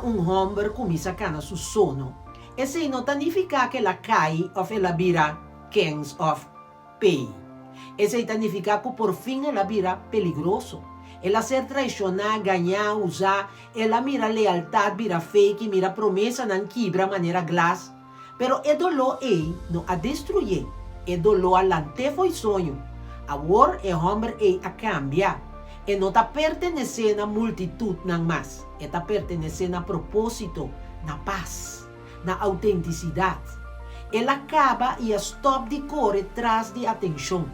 un hòmber kuminsá kana su so no, esei no ta nifiká ku el a kai òf el a bira kens òf pei. Esei ta nifiká ku por fin el a bira peligroso. El a ser traishoná, gañá, usá, el a mira lealtat bira fake i mira promesanan kibra manera glas. Pero e doló ei no a destruyé, e doló a lant'é fo'i soño. Awor e hòmber ei a kambia. E no ta pertenesé na multitutnan mas, e ta pertenesé na propósito, na pas, na autentisidat. El a kaba i a stòp di kore tras di atenshon.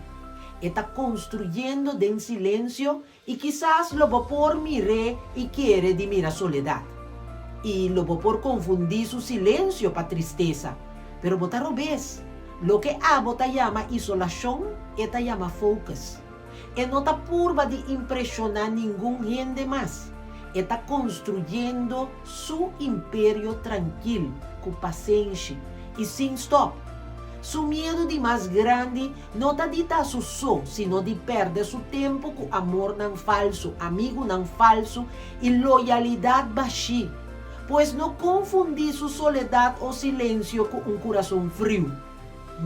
E ta konstruyendo den silensio I kisas lo bo por mir'é i kere di mira soledat. I lo bo por konfundí su silensio pa tristesa. Pero bo ta robes. Loke abo ta yama isolashon, e ta yama focus. E no ta purba di impreshoná ningun hende mas. E ta konstruyendo su imperio trankil, ku pasenshi, i sin stòp. Su miedu di mas grandi No ta di ta su so, sino di pèrdè su tempu ku amornan falsu, amigunan falsu i loyalidat bashí. Pues no konfundí su soledat o silensio ku un kurason friu.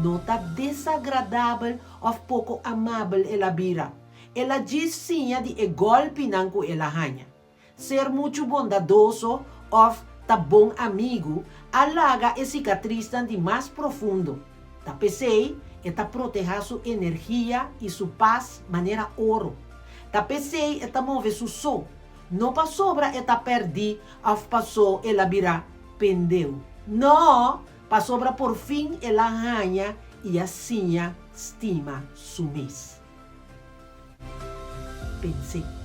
No ta desagradabel òf poko amabel el a bira. El a djis siña di e gòlpinan ku el a haña. Ser muchu bondadoso òf ta bon amigu a laga e sikatrisnan di mas profundo. Ta p'esei e ta protehá su energia i su pas manera oro. Ta p'esei e ta move su so, no pasobra e ta pèrdí òf pasó el a bira pendeu. No, pasobra por fin el a haña i a siña stima su mes. Pens'é.